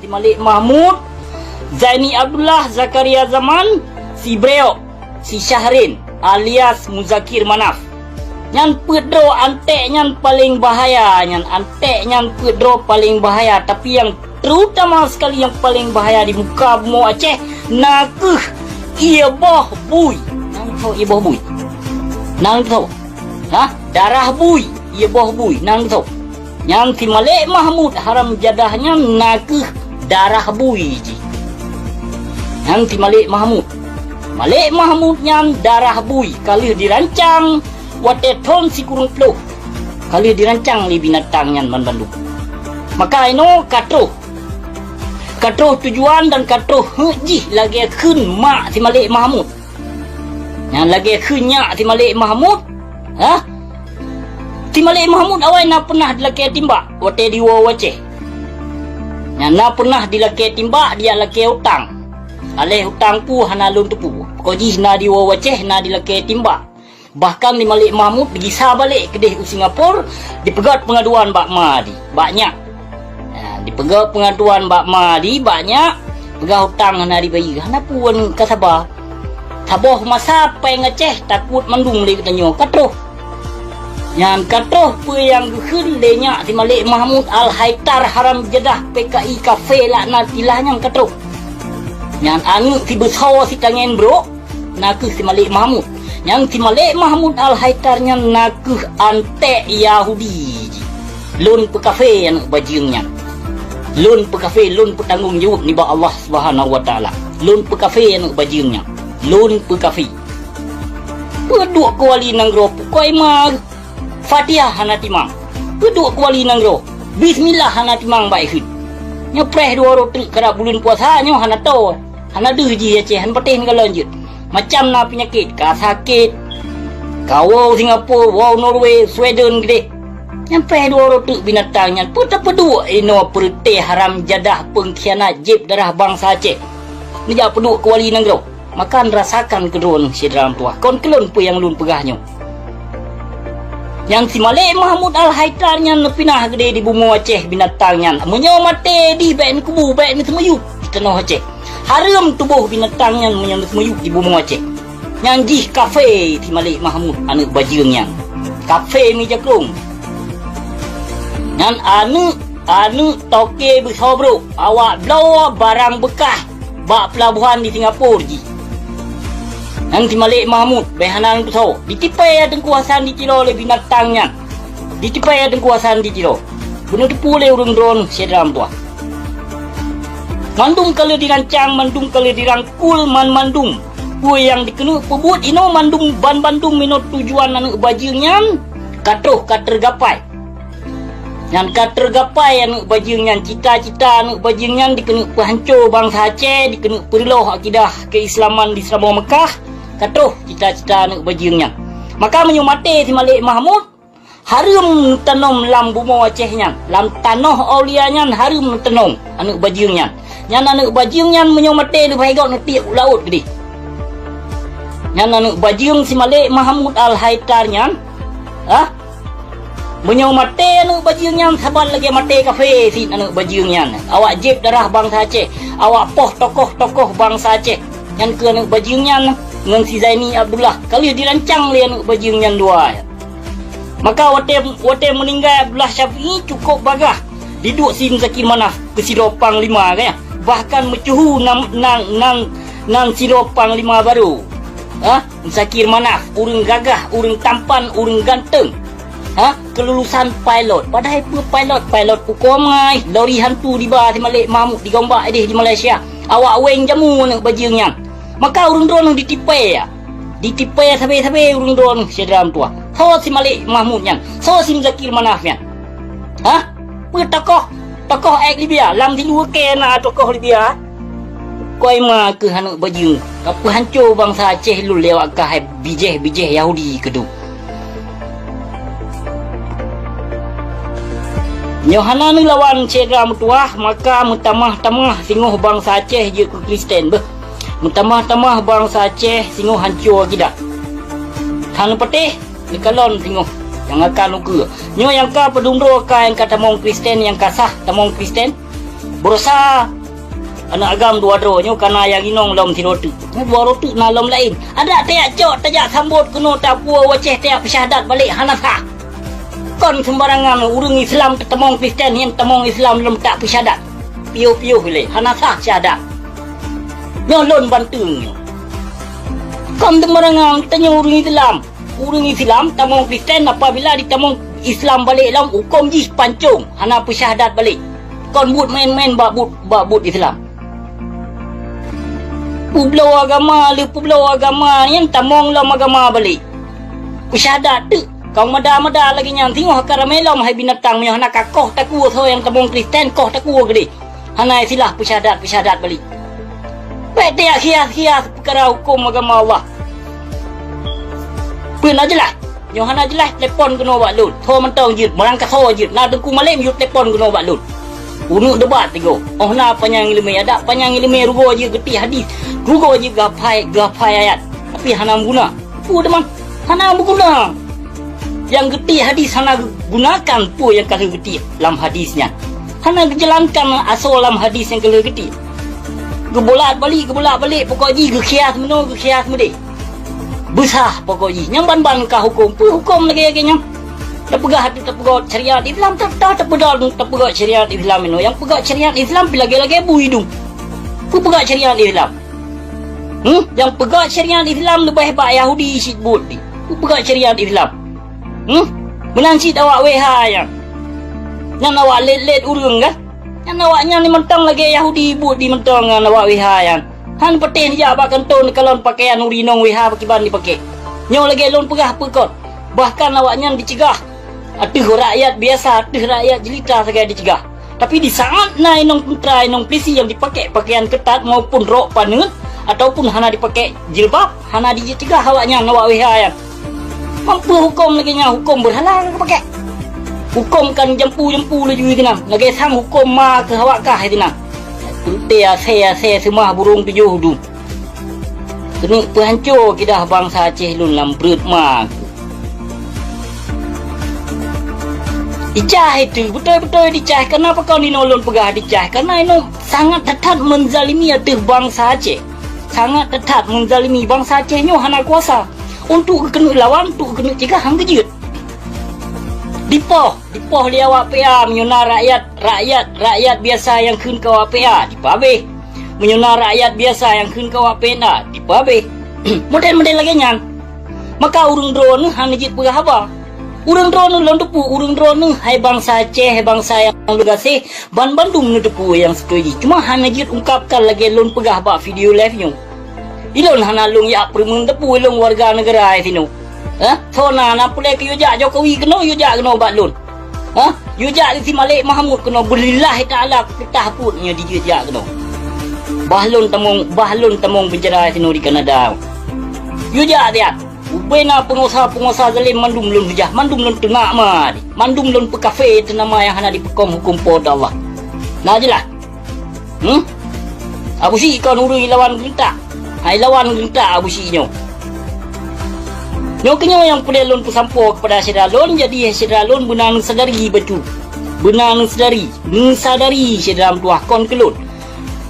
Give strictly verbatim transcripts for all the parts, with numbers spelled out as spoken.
Si Malik Mahmud, Zaini Abdullah, Zakaria Zaman, si Breok, si Syahrin alias Muzakir Manaf. Nyan peuet droe antek nyan paleng bahaya, nyan antek nyan peuet droe paleng bahaya, tapi nyang terutama sekali nyang paleng bahaya di muka bumoe Aceh na kheueh ie boh bui. Nang tho ie boh bui. Nang tho. Ha? Darah bui, ie boh bui, nang tho. Nyan si Malik Mahmud haram jadah nyan na kheueh darah bui jih. Nyan si Malik Mahmud. Malik Mahmud nyan darah bui ka lheueh dirancang watée thon sikureueng ploh. Ka lheueh dirancang lé binatang nyan banmandum. Maka inoe ka troh. Ka troh tujuan dan ka troh heuek jih lagée kheun mak si Malik Mahmud. Nyan lagée kheun nyak si Malik Mahmud, ha? Si Malik Mahmud awai na peunah dilakée timbak watée di woe Aceh. Nyan na peunah dilakée timbak, dijak lakée utang. Aléh utang peue hana lôn teupeue. Pokok jih na di woe Aceh na dilakée timbak. Bahkan si Malik Mahmud digisa balek keudeh u Singapura, dipeugét peungaduan bak ma di, bak nyak. Ha, dipeugét peungaduan bak ma di, bak nyak, peugah utang hana dibayeue, hana peue ka saba. Saboh masa péng Aceh takot mandum lé geutanyoe ka troh. Nyan ka troh peue nyang geukheun lé nyak si Malik Mahmud Al-Haitar haram jadah P K I kafé laknatillah nyan ka troh. Nyan aneuëk si beusoe si tangen brok, na kheueh si Malik Mahmud. Nyang si Malik Mahmud Al-Haitar nyan na kheueh antek Yahudi jih. Lôn peukafé aneuëk bajeueng nyan. Lôn peukafé, lôn peutanggong jaweueb nibak Allah Subhanahu wa Taala. Lôn peukafé aneuëk bajeueng nyan. Lôn peukafé. Peuduek keu wali nanggroe pukoi ma Fatihah hana timang. Peuduek keu wali nanggroe. Bismillah hana timang bak ikheun. Nyoe preh dua uroe teuk karab buleuen puasa nyoe hana toe. Hana deuh jih Aceh, hana patéh neukalon jeuet. Macam na peunyakét, ka sakét. Ka woe Singapura, woe Norway, Sweden keudeh. Nyan preh dua uroe teuk binatang nyan. Peue tapeuduek inoe peureuteh haram jadah peungkhianat jieb darah bansa Aceh. Neujak peuduek keu wali nanggroe. Maka neurasakan keu droeneuh syedara meutuwah, kon keu lôn peue nyang lôn peugah nyoe. Nyang si Malik Mahmud Al-Haitar nyan neupinah keudeh di bumoe Aceh binatang nyan. Meunyoe maté dih bék neukubu, bék neuseumiyueb di tanoh Aceh. Hareuem tuboh binatang nyan meunyoe neuseumiyueb di bumoe Aceh. Nyan jih kafé si Malik Mahmud aneuëk bajeueng nyan. Kafé meuja krong. Nyan aneuëk, aneuëk toke beusoe brok, awak bloe barang beukah bak peulabohan di Singapura jih. Nyan si Malik Mahmud, bék hana neutusoe. Ditipée Teungku Hasan di Tiro lé binatang nyan. Ditipée Teungku Hasan di Tiro. Beuneuteupeu lé ureuëng droeneuh syedara meutuwah. Mandum ka lheueh dirancang, mandum ka lheueh dirangkul, man mandum. Peue nyang dikeuneuk peubuet inoe mandum, ban bandum inoe tujuan aneuëk bajeueng nyan ka troh ka teugapai. Nyan ka teugapai aneuëk bajeueng nyan, cita-cita aneuëk bajeueng nyan dikeuneuk peuhanco bansa Aceh, dikeuneuk peureuloh akidah keuislaman di Seuramoe Meukah, ka troh cita-cita aneuëk bajeueng nyan. Maka meunyoe maté si Malik Mahmud, hareuem neutanom lam bumoe Aceh nyan, lam tanoh aulia nyan hareuem neutanom aneuëk bajeueng nyan. Nyan aneuëk bajeueng nyan meunyoe maté leubeh gét neutiek u laôt keudeh. Nyan aneuëk bajeueng si Malik Mahmud Al-Haitar nyan, ha? Meunyoe maté aneuëk bajeueng nyan saban lagée maté kafé cit aneuëk bajeueng nyan. Awak jieb darah bansa Aceh, awak poh tokoh-tokoh bansa Aceh. Nyan keuh aneuëk bajeueng nyan ngon si Zaini Abdullah. Ka lheueh dirancang lé aneuëk bajeueng nyan dua. Maka watée, watée meuninggai Abdullah Syafi'i cukôp bagaih diduek si Muzakir Manaf keu sidroe panglima, kan? Bahkan meucuhu nan, nan, nan, nan sidroe panglima barô. Ha? Muzakir Manaf, ureuëng gagah, ureuëng tampan, ureuëng ganteng. Ha? Keululusan pilot. Padahai peue pilot? Pilot pukon mai, lori hantu diba si Malik Mahmud digombak ideh di Malaysia. Awak weng jamu aneuëk bajeueng nyan. Maka ureuëng droeneuh ditipée, ya. Ditipée sabe-sabe ureuëng droeneuh syedara meutuwah. Soe si Malik Mahmud nyan? Soe si Muzakir Manaf nyan? Hah? Peue tokoh, tokoh ék Libya? Lam siluweue kée na tokoh Libya. Koi ma keuh aneuëk bajeueng, ka peuhanco bansa Aceh lôn lewat kah hai bijéh-bijéh Yahudi keudroe. Nyoe hana neulawan syedara meutuwah, maka meutamah-tamah singoh bansa Aceh jeuet keu Kristen beuh. Meutamah-tamah bansa Aceh singoh hanco akidah. Hana patéh neukalon singoh nyang akan ukeue. Nyoe nyang ka peudundroe ka nyang ka tamong Kristen, nyang ka sah tamong Kristen. Beurasa aneuk agam dua droe nyoe ka na nyang inong lom sidroe teuk. Nyoe dua droe teuk na lom laén. Adak tajak cok, tajak sambot keunoe, tapuwoe u Aceh, tajak peusyahadat balek, hana sah. Kon seumbarangan ureuëng Islam teutamong Kristen, nyan tamong Islam lom tak peusyahadat. Piôh-piôh ilée, hana sah syahadat. Nyoe lôn banteung nyoe. Kon seumbarangan, tanyoe ureuëng Islam. Ureuëng Islam tamong Kristen, apabila jitamong Islam balek lom, hukôm jih pancong, hana peusyahadat balek. Kon buet maén-maén bak buet, bak buet Islam. Peubloe agama, lheueh peubloe agama nyan tamong lom agama balek. Peusyahadat teuk, kong mada-mada lagée nyan, singoh ka ramé lom hai binatang, meunyoe hana ka koh takue soe nyang tamong Kristen, koh takue keudeh. Hana istilah peusyahadat-peusyahadat balek. Bék tajak khias-khias peukara hukôm agama Allah. Peue na jeulaih? Nyoe hana jeulaih, telepon keunoe bak lôn. Soe mantong jeuet, meurangkasoe jeuet. Na Teungku Malém, yue telepon keunoe bak lôn. Uneuk debat tigo. Oh na panyang iéleumé, adak panyang iéleumé rugoe jeuet geutiek hadis. Rugoe jeuet geuhafai, geuhafai ayat. Tapi hana meuguna. Peue teuma? Hana meuguna. Nyang geutiek hadis hana geugunakan peue nyang ka lheueh geutiek lam hadis nyan. Hana geujalankan asoe lam hadis nyang ka lheueh geutiek. Geubulat balik, geubulat balik, pokok jih geukhias meunoe, geukhias meudeh. Beusah pokok jih. Nyang ban-ban ka hukôm. Peue hukôm lagée-lagée nyan? Tapeugah, tapeugah syariat Islam, ta-, ta-, tapeugah, tapeugah syariat Islam inoe. Nyang peugah syariat Islam pi lagée-lagée bui dum. Peue peugah syariat Islam? Hmm? Nyang peugah syariat Islam leubeh bak Yahudi cit buet di. Peue peugah syariat Islam? Hmm? Meunan cit awak W H nyan. Nyan awak lét-lét ureuëng kan? Nyan awak nyan ni mantong lagée Yahudi buet di mantong ngon awak W H nyan. Han patéh neujak bak kantô neukalon pakaian ureuëng inong W H pakiban jipakée. Nyoe lagée lôn peugah peue kon. Bahkan awak nyan dicegah. Ateueh rakyat biasa, ateueh rakyat jelita sagai dicegah. Tapi di saat na inong teuntra, inong pulisi nyang dipakée pakaian keutat maupun rok paneut ataupun hana dipakée jilbab, hana dicegah awak nyan, awak W H nyan. Mampu hukôm lagée nyan, hukôm beurhala ka pakée. Hukôm kan jampu-jampu laju sinan, lagée sang hukôm ma keu awak kah sinan. Peuté asée-asée seumah burông tujoh dum. Keuneuk peuhanco akidah bansa Aceh lôn lam breuet ma. Dicah itu, beutôi-beutôi dicah. Kareuna pakon inoe lôn peugah dicah? Kareuna inoe sangat that-that menzalimi ateueh bansa Aceh. Sangat that-that menzalimi. Bansa Aceh nyoe hana kuasa. Untuk geukeuneuk lawan, untuk geukeuneuk cegah, han geujeuet. Dipoh, dipoh lé awak P A meunyoe na rakyat, rakyat, rakyat biasa nyang kheun keu awak P A, dipeuhabéh. Meunyoe na rakyat biasa nyang kheun keu awak P N A, dipeuhabéh. Model-model lagée nyan. Maka ureuëng droeneueh hana jeuet peugah haba. Ureuëng droeneueh lôn teupeu, ureuëng droeneueh hai bansa Aceh, hai bansa nyang lôn gaséh, ban bandum neuteupeue nyang seutuju jih. Cuma hana jeuet ungkapkan lagée lôn peugah bak video live nyoe. Ilôn hana lôn jak peureumeun teupeu ilôn warga neugara sinoe. Hah? Soe na, na peureulée keu yue jak Jokowi keunoe, yue jak keunoe bak lôn. Hah? Yue jak di si Malik Mahmud keunoe, beulillahi taala peutah put nyoe di yue jak keunoe. Bah lôn tamong, bah lôn tamong penjara sinoe di Kanada. Yue jak siat. Ubena peungusaha-peungusaha zalim mandum lôn peujah, mandum lôn teunak ma di. Mandum lôn peukafé teunama nyang hana dipeukong huköm Po teu Allah. Na jeulaih? Hmm? Abusyik kon ureuëng ilawan geuntak. Hai lawan geuntak Abusyik nyoe. Nyoe keunyoe nyang peureulée lôn peusampoe keupada syedara lôn, jadi syedara lôn beuna neusadari bacut. Beuna neusadari, neusadari syedara meutuwah kon keu lôn.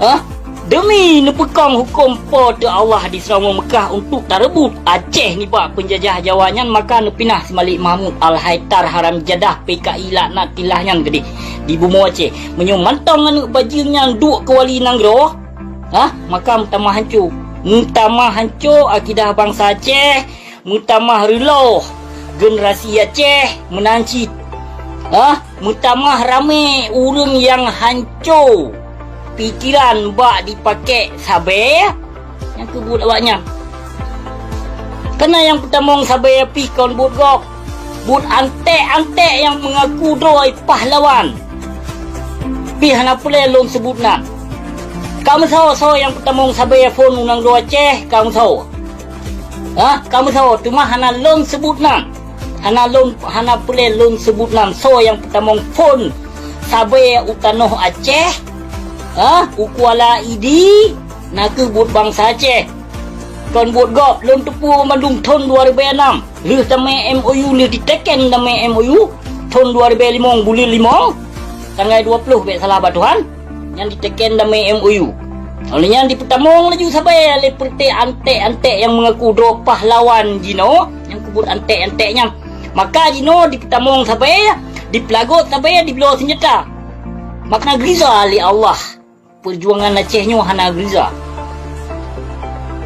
Hah? Demi neupeukong huköm Po teu Allah di Seuramoe Meukah untuk tareubot Aceh nibak peunjajah Jawa nyan, maka neupinah si Malik Mahmud Al-Haitar haram jadah P K I laknatillah nyan keudeh di bumoe Aceh. Meunyoe mantong aneuëk bajeueng nyan duek keu wali nanggroe, hah, maka meutamah hanco. Meutamah hanco akidah bansa Aceh, meutamah reuloh generasi Aceh meunan cit. Hah, meutamah ramé ureuëng nyang hanco pikeran bak jipakée sabée, nyang keuh buet awaknyan. Kana nyang peutamong sabée pih kon buet gob. Buet anték-anték nyang meungaku droe pahlawan. Pih hana peureulée lôn seubut nan. Ka meusoe-soe nyang peutamong sabée phon u nanggroe Aceh, ka meusoe. Hah, ka meusoe, teuma hana lôn seubut nan. Hana lôn, hana peureulée lôn seubut nan soe nyang peutamong phon sabée u tanoh Aceh, hah, u Kuala Idi, na keuh buet bansa Aceh. Kon buet gob, lôn teupeue bandum thon dua ribée nam. Lheueh tamé M O U, lheueh jiteken tamé M O U, thon dua ribée limong buleuen limong, tanggai dua ploh bék salah bak Tuhan. Nyan diteken damé M O U. Óh lheueh nyan dipeutamong laju sabe lé peureté anték-anték nyang meungaku droe pahlawan jinoe, nyang kubut anték-anték nyan. Maka jinoe dipeutamong sabe, dipeulagot sabe, dibloe seunjata. Maka na geuriza lé Allah. Peujuangan Aceh nyoe hana geuriza.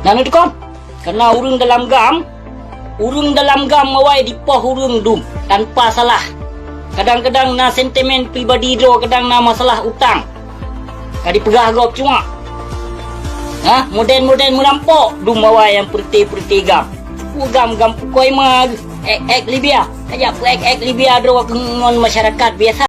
Na neutukon? Karena ureuëng dalam GAM, ureuëng dalam GAM awai dipoh ureuëng dum tanpa salah. Kadang-kadang na sentimen pribadi droe, kadang na masalah utang. Ka dipeugah gob cuma. Hah, modern-modern meurampok dum awai nyang peureté-peureté GAM. Peue GAM, GAM pukoi ma, ek-ek Libya. Kajak peuek-ek Libya droe ngon masyarakat biasa.